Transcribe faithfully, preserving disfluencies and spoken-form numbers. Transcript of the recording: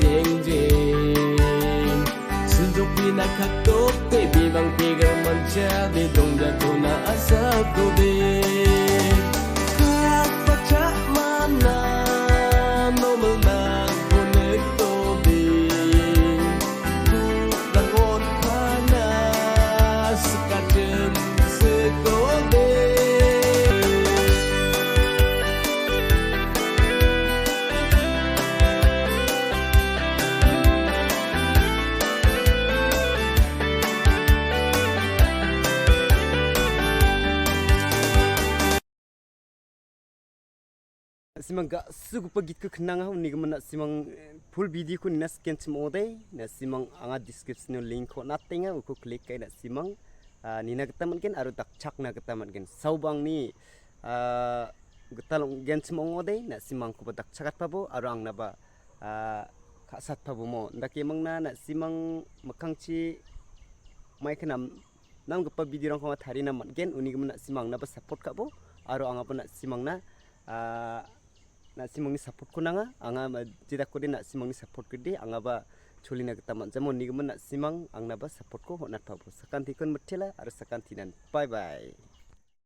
Jeng jeng. Sunjok pina khatok te bimang pegar mancha de dong jatona asap ko de. Khat pachak mana nomel nang konek to de. Kut langot pana sekajem sekode. Na·simang ga·sugipa gitko knanga, unigimin na·simang, eh, full video-ko nina sikenchim ong·ode. Na·simang anga description-o link-ko on·atenga, uko click kai na·simang, ah, nina gita man·gen aro dakchakna gita man·gen. Saubangni, ah, gital ong·genchim ong·ode, na·simangkoba dakchakatpabo aro angnaba, ah, ka·satpabo mo. Indake mangna na·simang mikkangchi maiknam namgipa video-rangko anga tarina man·gen, unigimin na·simang angnaba support ka·bo, aro angaba na·simangna, ah, na·simangni support-ko nanga, anga ma-, jedakode na·simangni support gede, angaba cholina gita man·jamo, unigimin na·simang angnaba support-ko on·atpabo. Sakantikon mitela, aro sakantinan. Bye bye.